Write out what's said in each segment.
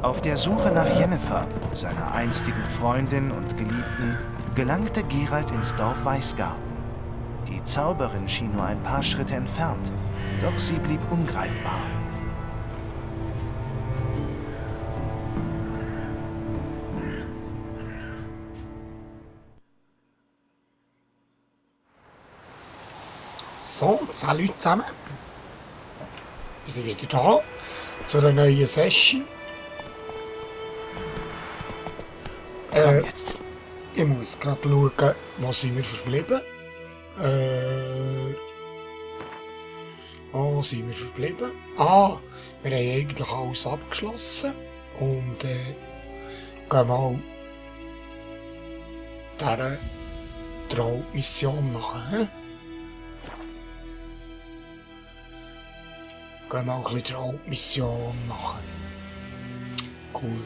Auf der Suche nach Jennifer, seiner einstigen Freundin und Geliebten, gelangte Geralt ins Dorf Weißgarten. Die Zauberin schien nur ein paar Schritte entfernt, doch sie blieb ungreifbar. So, salut zusammen. Wir sind wieder da zu einer neuen Session. Jetzt. Ich muss gerade schauen, wo sind wir verblieben. Wo sind wir verblieben? Wir haben eigentlich alles abgeschlossen. Und gehen mal dieser Traummission nach. Gehen wir auch ein bisschen die Hauptmission machen. Cool.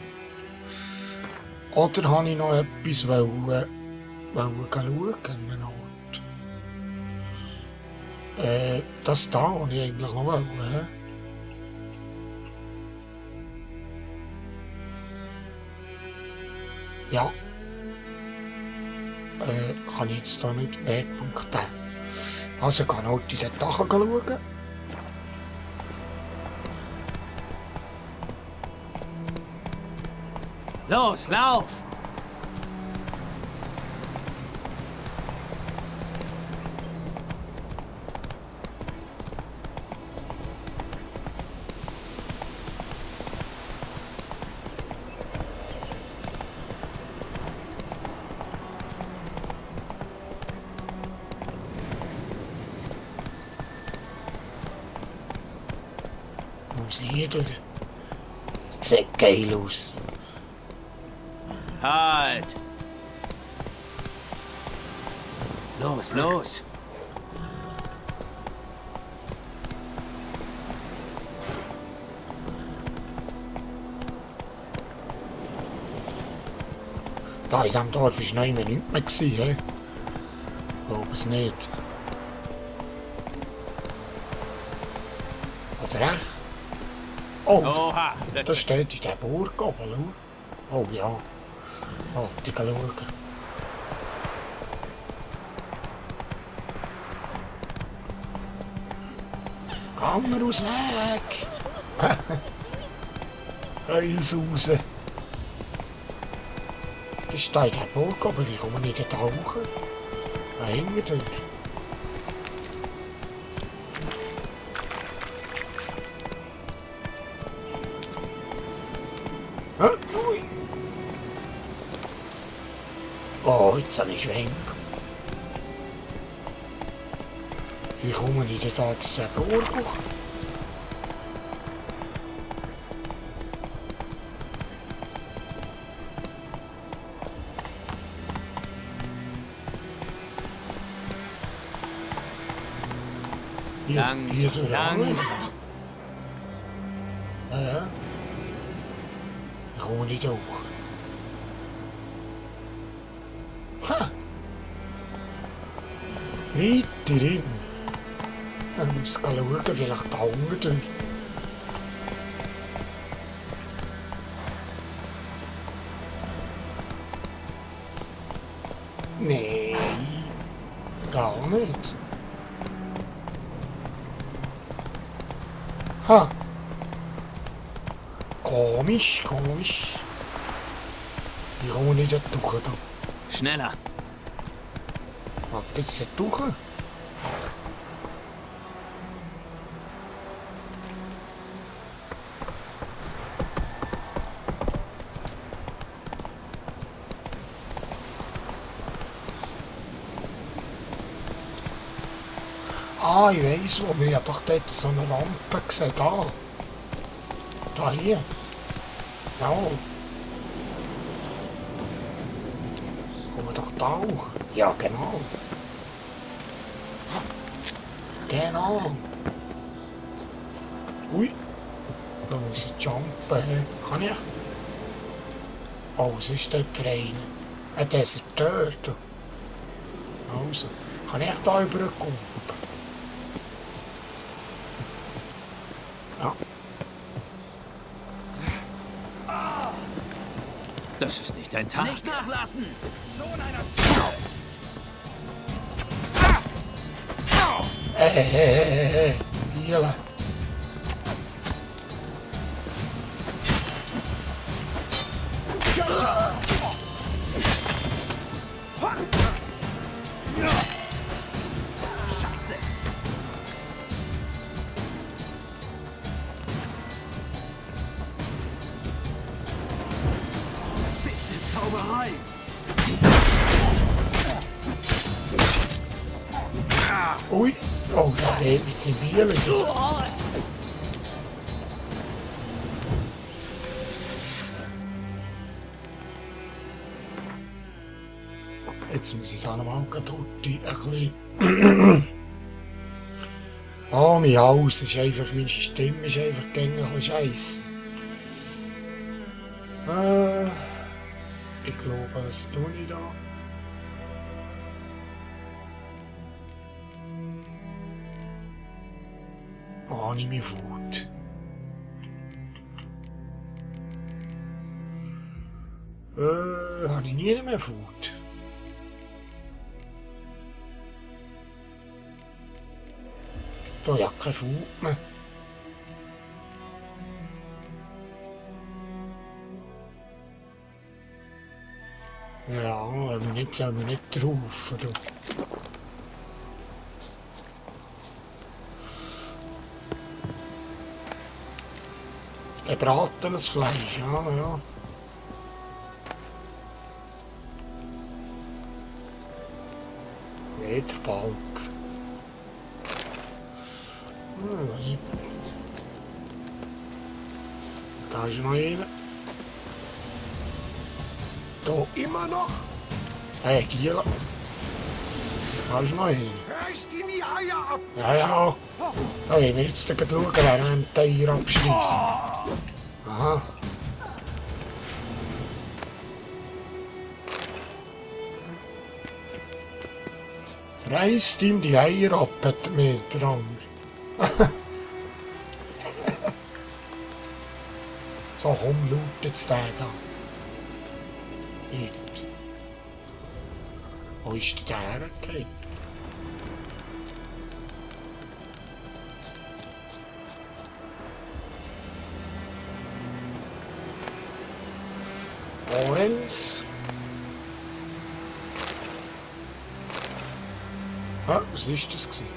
Oder habe ich noch etwas schauen an einem Ort? Das da habe ich eigentlich noch wollen. Ja. Kann ich jetzt hier nicht Wegpunkt haben. Also kann ich halt in den Dach schauen. Los, lauf! Wo sind wir durch? Es sieht geil aus. Halt! Los, los! Da in diesem Dorf war noch immer nichts mehr. Ich glaube es nicht. Hat recht? Oh, Oha! das steht in der Burg oben. Schau. Oh ja. Wollte ich schauen. Komm mir aus Weg! Heils raus! Das steht in der Burg, aber wie komme ich nicht tauchen? Da hinten durch. Ui! Oh, jetzt habe ich Schwenk. Wie komme ich denn da zu der Burg? Hier durch Langsam. Wie komme ich durch? Ha! Weiter rein. Ich muss schauen, vielleicht da unten durch. Nein, gar nicht. Ha! Komisch, komisch. Wie komme ich da durch? Schneller! Warte jetzt da durch? Ah, ich weiss, wo wir doch dort so eine Rampe gesehen. Da. Da hier. Jawohl. Kommen wir doch da hoch. Ja, genau. Genau. Ui. Da muss ich jumpen. Kann ich? Oh, was ist dort für einen? Ein Deserteur. Also, kann ich da rüberkommen? Ja. Das ist nicht dein Tag. Nicht nachlassen! Sohn einer Ziege! Giele. Scheiße! Bitte Zauberei! Ui. Oh, da geht mit seinem Bielen. Jetzt muss ich da nochmal ein bisschen... Oh, mein Haus ist einfach... Meine Stimme ist einfach gängig scheiße. Ich glaube, was tue ich da? Habe ich mich Wut. Habe ich nie mehr Wut. Da ja keine Wut mehr. Ja, aber nicht drauf, oder? Gebratenes Fleisch, ja. Lederbalg. Da ist noch einer. Da. Immer noch? Hey, Giela. Da ist noch einer. Reißt ihm die Eier ab! Ja. Da gehen wir jetzt schauen, wer einen Tier abschließt. Aha. Reißt ihm die Eier ab, hat mir der andere. So rumlautet's der da. Nicht. Wo ist der hergegangen? Lorenz. Ah, was ist das gewesen?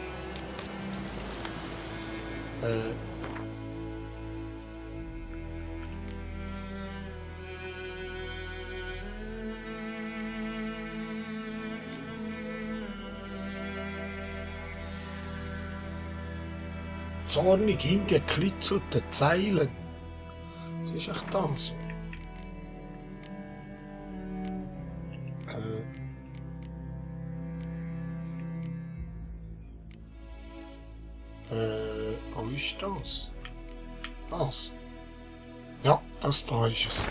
Zornig hingekritzelte Zeilen. Was ist echt das? Wo ist das? Das? Ja, das da ist es.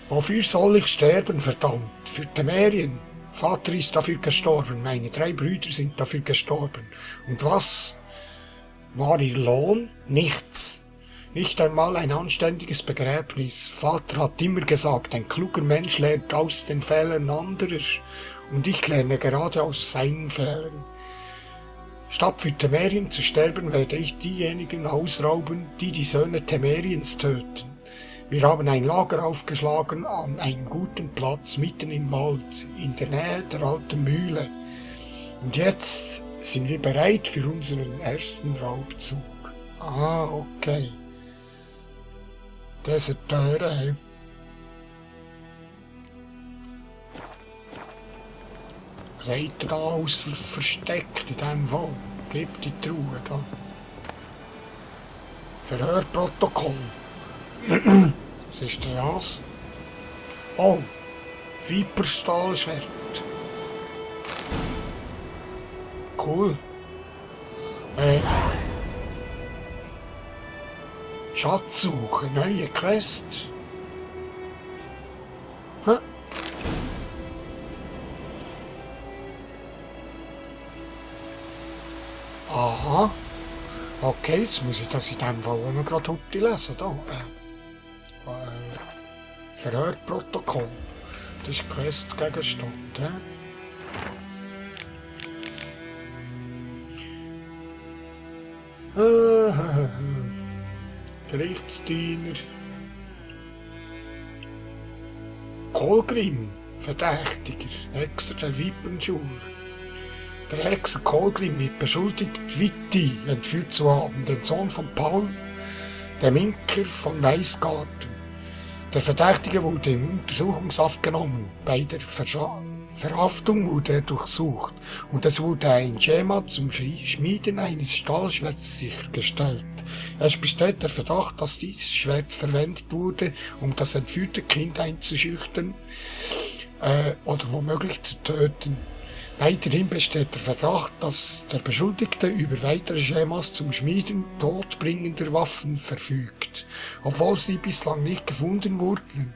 Wofür soll ich sterben, verdammt? Für Temerien. Vater ist dafür gestorben, meine 3 Brüder sind dafür gestorben. Und was war ihr Lohn? Nichts. Nicht einmal ein anständiges Begräbnis. Vater hat immer gesagt, ein kluger Mensch lernt aus den Fehlern anderer. Und ich lerne gerade aus seinen Fehlern. Statt für Temerien zu sterben, werde ich diejenigen ausrauben, die die Söhne Temeriens töten. Wir haben ein Lager aufgeschlagen an einem guten Platz mitten im Wald, in der Nähe der alten Mühle. Und jetzt sind wir bereit für unseren ersten Raubzug. Ah, okay. Deserteure, hey. Was hat er da alles versteckt in diesem Fall? Gib die Truhe da. Verhörprotokoll. Was ist denn das? Oh, Viperstahlschwert. Cool. Schatzsuche, neue Quest. Hä? Aha. Okay, jetzt muss ich das in dem Fall noch gerade heute lesen. Da. Verhörprotokoll. Das ist Questgegenstand, hä? Gerichtsdiener. Kolgrim, Verdächtiger, Hexer der Vipernschule. Der Hexer Kolgrim wird beschuldigt, Witti entführt zu haben, den Sohn von Paul, dem Imker von Weisgarten. Der Verdächtige wurde in Untersuchungshaft genommen. Bei der Verhaftung wurde er durchsucht und es wurde ein Schema zum Schmieden eines Stahlschwerts sichergestellt. Es besteht der Verdacht, dass dieses Schwert verwendet wurde, um das entführte Kind einzuschüchtern oder womöglich zu töten. Weiterhin besteht der Verdacht, dass der Beschuldigte über weitere Schemas zum Schmieden todbringender Waffen verfügt, obwohl sie bislang nicht gefunden wurden.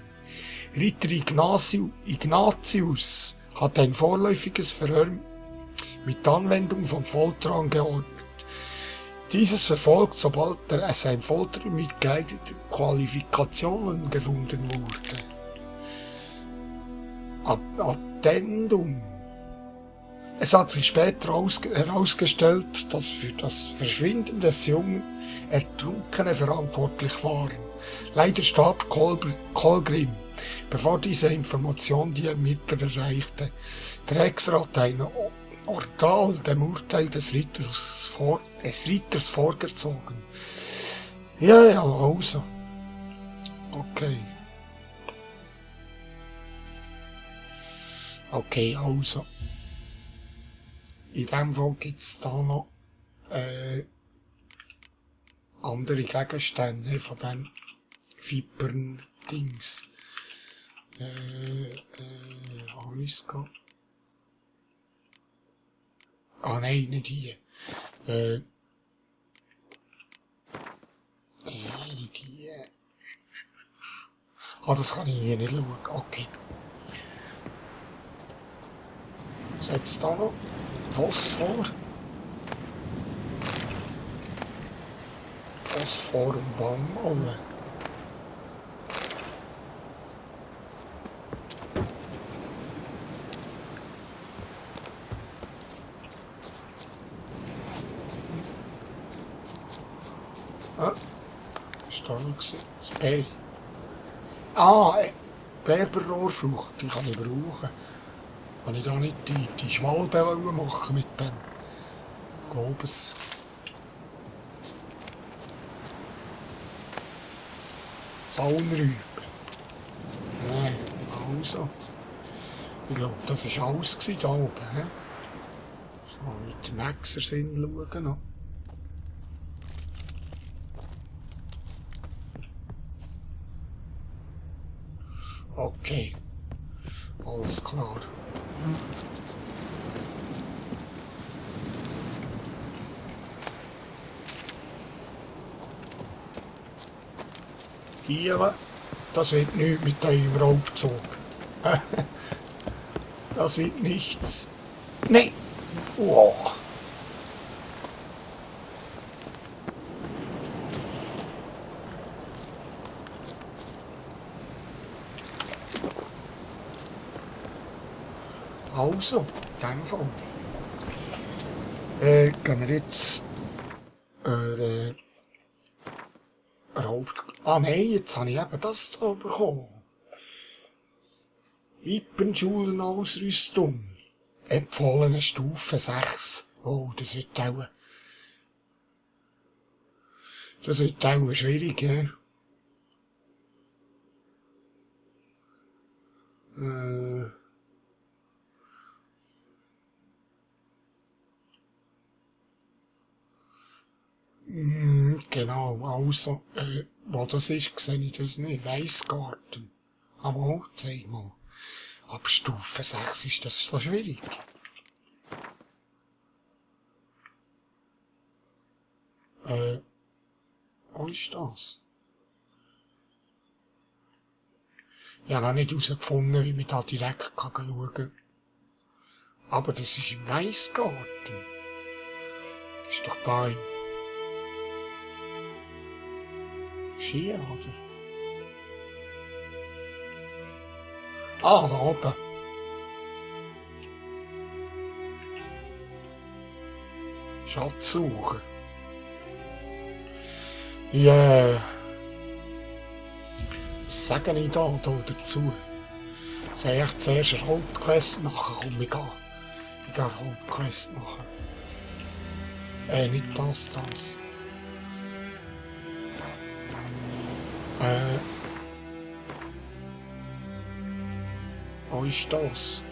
Ritter Ignatius hat ein vorläufiges Verhör mit Anwendung von Folter angeordnet. Dieses verfolgt, sobald sein Folter mit geeigneten Qualifikationen gefunden wurde. Addendum. Es hat sich später herausgestellt, dass für das Verschwinden des Jungen Ertrunkene verantwortlich waren. Leider starb Kolgrim, bevor diese Information die Ermittler erreichte. Der Hexer hat ein Orgal dem Urteil des Ritters vorgezogen. Ja, also. Okay. Okay, also. In dem Fall gibt's da noch andere Gegenstände von dem Vipern-Dings. Wo ist es? Ah nein, nicht hier. Nicht hier. Ah, das kann ich hier nicht schauen. Okay. Was hat's da noch? Phosphor. Phosphor und Baumwolle. Was war da noch? Das Berry. Berberrohrfrucht, die kann ich brauchen. Kann ich da nicht die Schwalbe machen mit dem? Ich glaube es. Zaunrübe. Nein, also. Ich glaube, das war alles da oben. He? So, mit dem Hexer schauen noch. Okay. Alles klar. Giele, das wird nichts mit eurem Raubzug. Das wird nichts. Nein! Wow. Also, in dem Fall. Gehen wir jetzt Ah nein, jetzt habe ich eben das da bekommen. Wippenschulenausrüstung. Empfohlene Stufe 6. Oh, das wird auch schwierig, ja. Genau, also, wo das ist, sehe ich das nicht. Weisgarten. Aber zeig mal. Ab Stufe 6 ist das so schwierig. Wo ist das? Ich habe noch nicht herausgefunden, wie man da direkt schauen kann. Aber das ist im Weisgarten. Das ist doch da im Ski, oder? Ah, da oben. Schatzsuche. Ja. Was sage ich da dazu? Soll ich zuerst eine Hauptquest nachher? Komm, ich gehe eine Hauptquest nachher. Nicht das. Wo ist das?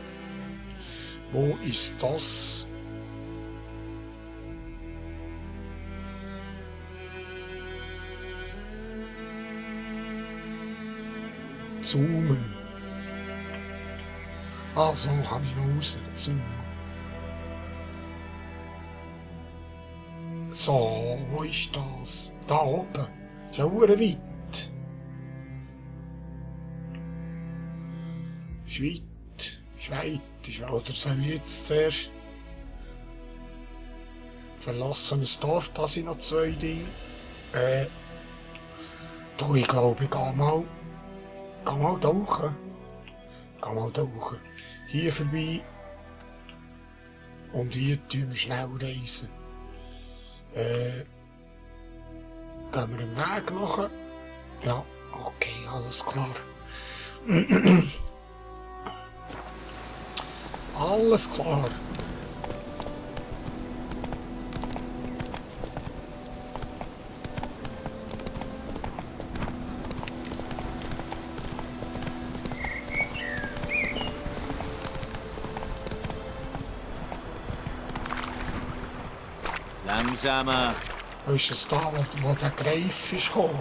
Wo ist das? Zoomen. Ah, so kann ich noch raus. Zoomen. So, wo ist das? Da oben. Ist ja verdammt weit. Oder soll ich jetzt zuerst verlassenes Dorf, da sind noch 2 Dinge. Ich glaube, ich gehe mal tauchen. Hier vorbei. Und hier tun wir schnell reisen. Gehen wir den Weg nach? Ja, okay, alles klar. Alles klar. Langsamer. Ist es da, wo der Greif ist gekommen?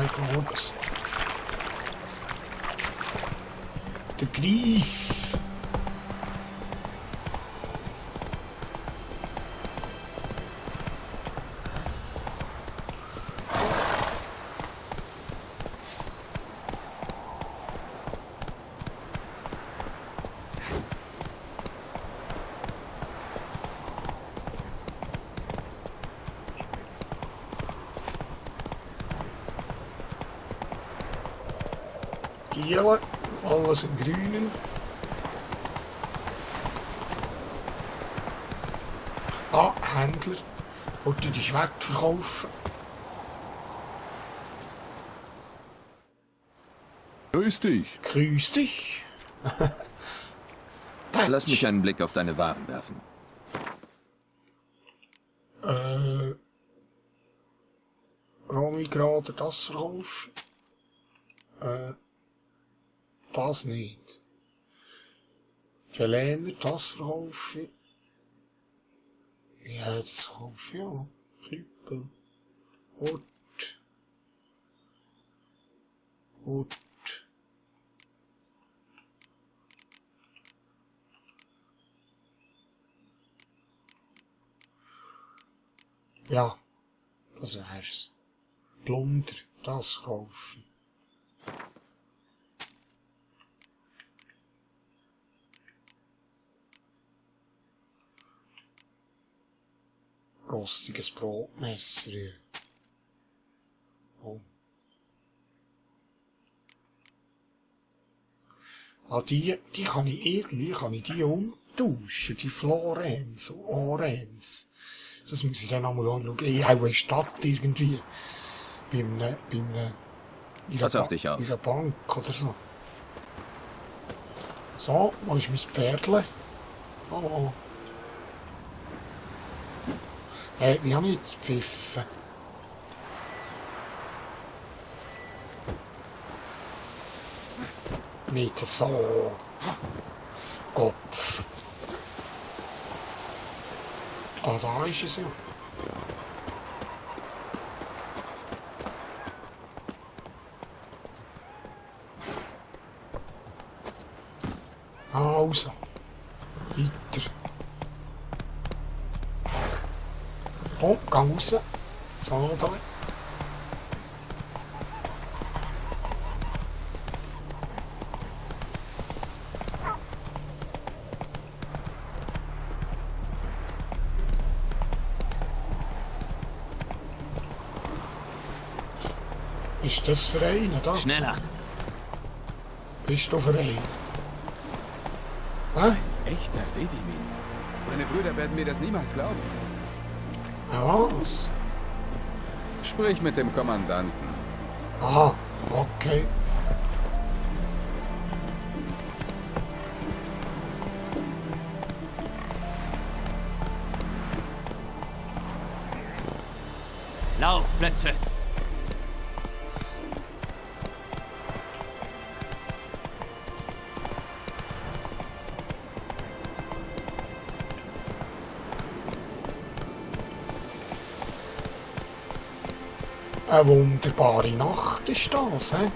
Ich glaube es. Der Greif. Giele, alles im Grünen. Ah, Händler. Wollt ihr die Schwert verkaufen? Grüß dich. Grüß dich. Lass mich einen Blick auf deine Waren werfen. Romy gerade das verkaufen? Das nicht. Verlehner, das verkaufen. Ja, das verkaufen, ja. Knüppel. Hut. Ja, das wär's. Plunder, das kaufen. Rostiges Brotmesser. Oh. Ah, die kann ich die umtauschen, die Florenz und Orenz. Das muss ich dann einmal anschauen. Auch in der Stadt irgendwie. Pass auf dich auf. In einer Bank oder so. So, wo ist mein Pferdle? Hallo. Wie habe ich jetzt gepfiffen? Nicht so. Kopf. Ah, da ist es ja. Also. Weiter. Oh, gang raus. So, da. Ist das für einen da? Schneller. Bist du für einen? Hä? Echter Fedimin. Meine Brüder werden mir das niemals glauben. Was? Sprich mit dem Kommandanten. Aha, okay. Laufplätze. Eine wunderbare Nacht ist das, hä?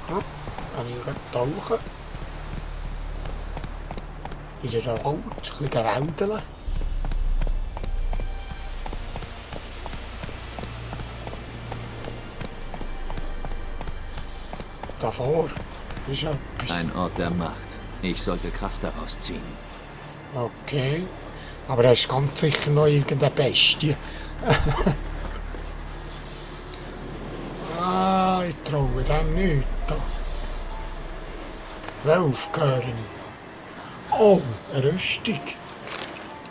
Ja, kann ich gerade tauchen. In der Wald, ein bisschen gewäldeln. Davor ist etwas. Ein Ort der Macht. Ich sollte Kraft daraus ziehen. Okay. Aber da ist ganz sicher noch irgendeine Bestie. Ich traue dem nichts. Da. Wolf höre ich. Oh, eine Rüstung.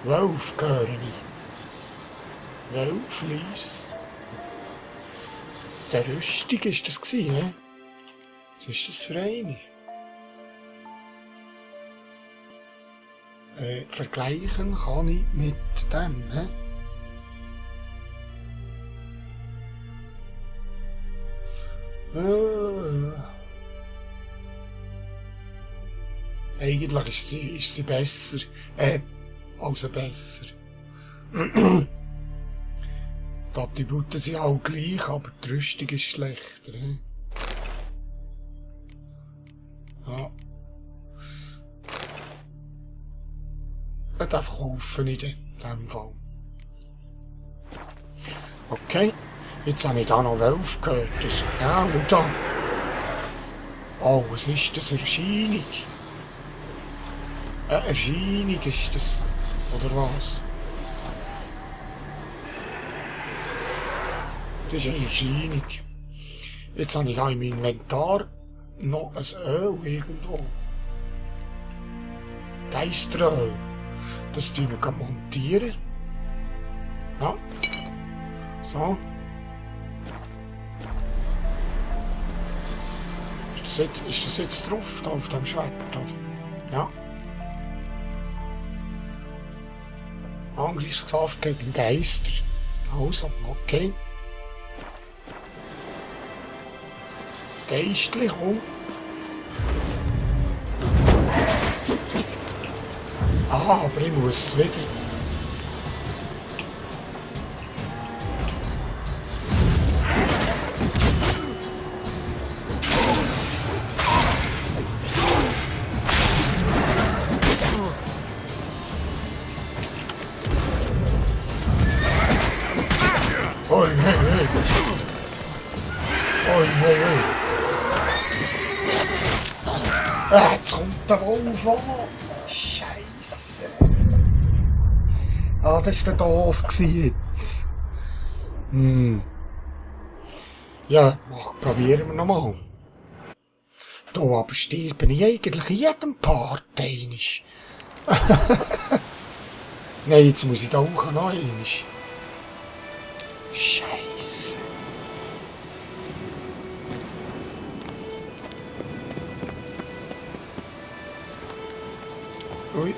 Wolf höre ich. Wolflies. Die Rüstung ist das gewesen, hä? Was ist das für eine? Vergleichen kann ich mit dem, hä? Eigentlich ist sie besser. Also besser. Die Attribute sind auch gleich, aber die Rüstung ist schlechter, hä? Ja. Das verkaufe ich in diesem Fall. Okay. Jetzt habe ich da noch Wolf gehört. Ja, schau da. Oh, was ist das? Eine Erscheinung? Eine Erscheinung ist das. Oder was? Das ist eine Erscheinung. Jetzt habe ich da im Inventar noch ein Öl irgendwo. Geisteröl. Das tun wir montieren. Ja. So. Ist das jetzt drauf, da auf dem Schwert, oder? Ja. Angriffskraft gegen Geister. Also, okay. Geistlich, oh. Ah, aber ich muss es wieder. Oi, hey, hey. Oi, hey, hey. Jetzt kommt der Wolf an. Scheisse. Ah, das war doof jetzt. Ja, probieren wir nochmal. Da aber stirben ich eigentlich in jedem Part einisch. Nein, jetzt muss ich da auch noch einisch. Scheisse. Ui.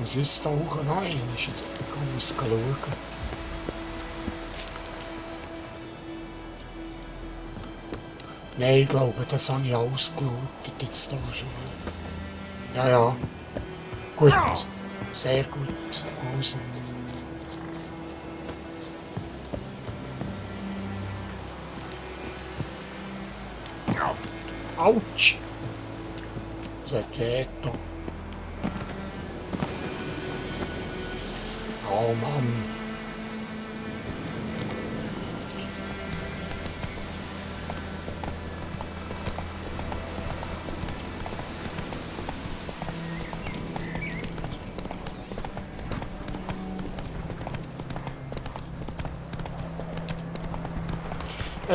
Was ist da auch noch ein? Ich muss schauen. Nein, ich glaube, das habe ich ausgelootet jetzt da schon. Ja, ja. Gut. Sehr gut. Also. Autsch! Das hat weh getan. Oh Mann.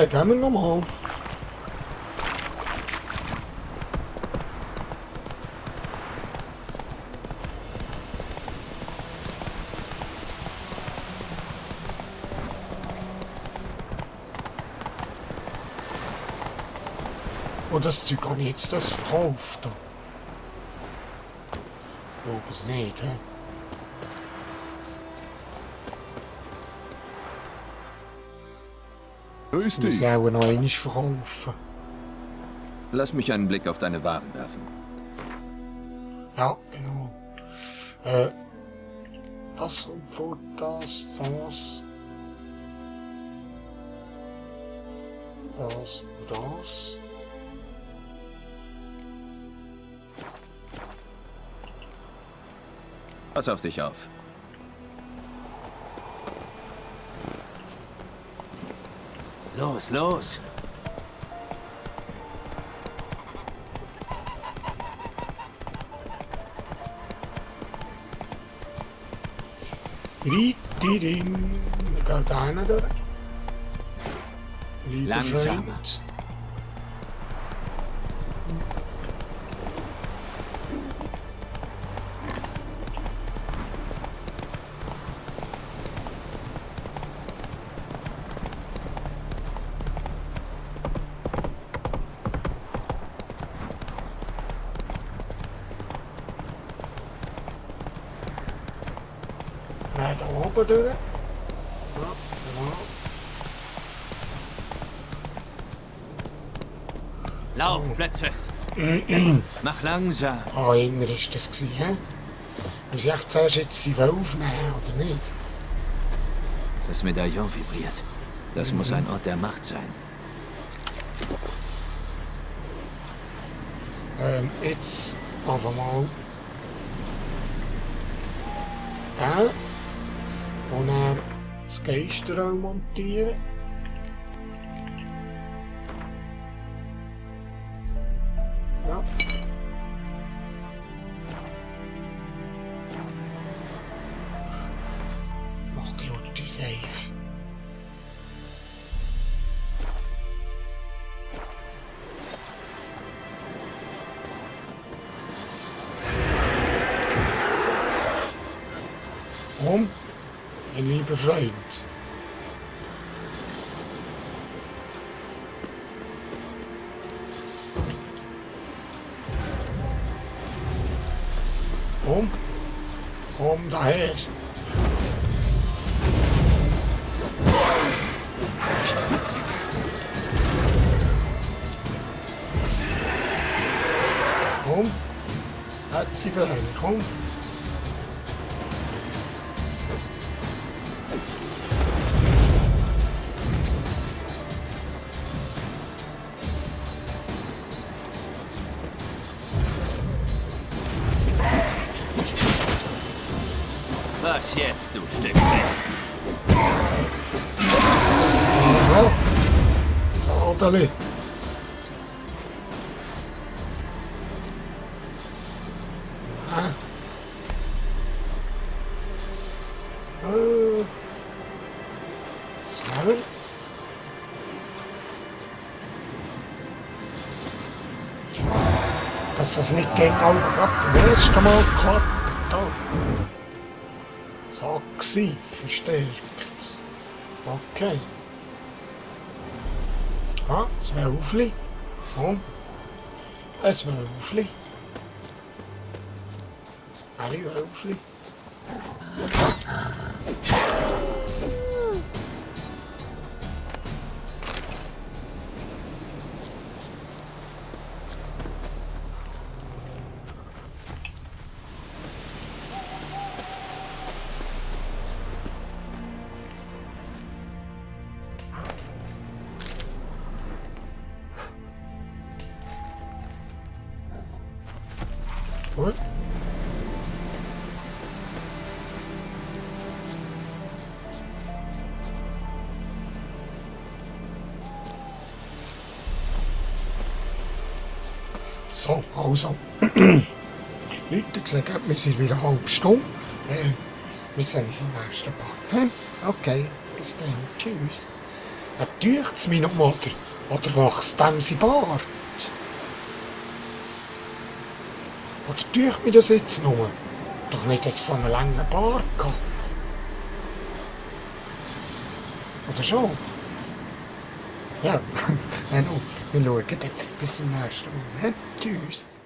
Gehen wir nochmal. Oh, das Zeug habe ich jetzt das verkauft. Ich glaube es nicht, hä? Grüß Ich muss dich. auch noch einmal verkaufen. Lass mich einen Blick auf deine Waren werfen. Ja, genau. Das und vor das. Das. Pass auf dich auf. Los, los! Rietirin. Wir gehen da hinten durch. Lieber Langsamer. Freund. Naar da oben durch. Ja, genau. Laufplätze! Mach langsam! Ah, einer war das, hä? Muss ich echt zuerst jetzt die Wölfe nehmen, oder nicht? Das Medaillon vibriert. Das muss ein Ort der Macht sein. Jetzt einfach mal den und dann das Geisterraum montieren. Ja. Mach ich heute safe. Mein lieber Freund. Komm daher. Komm. Hetzibären, komm. Was jetzt, du Stück Dreck? Aha. Sadeli. Aha. Schneller. Dass das nicht genau gerade beim ersten Mal klappt. Da. So gsi, verstärkt. Okay. Ah, das Wölfli. Oh. Ein Wölfli. Alle Wölfli. Gut. So, also. Leute, gesagt, wir sind wieder eine halbe Stunde. Wir sehen uns im nächsten Part. Okay, bis dann. Tschüss. Täuscht es mich noch mal, oder wächst dem sein Bart? Oder täuscht mich das jetzt nur? Doch nicht so einen langen Bart gehabt. Oder schon? Ja, wir schauen dann. Bis zum nächsten Mal. Tschüss.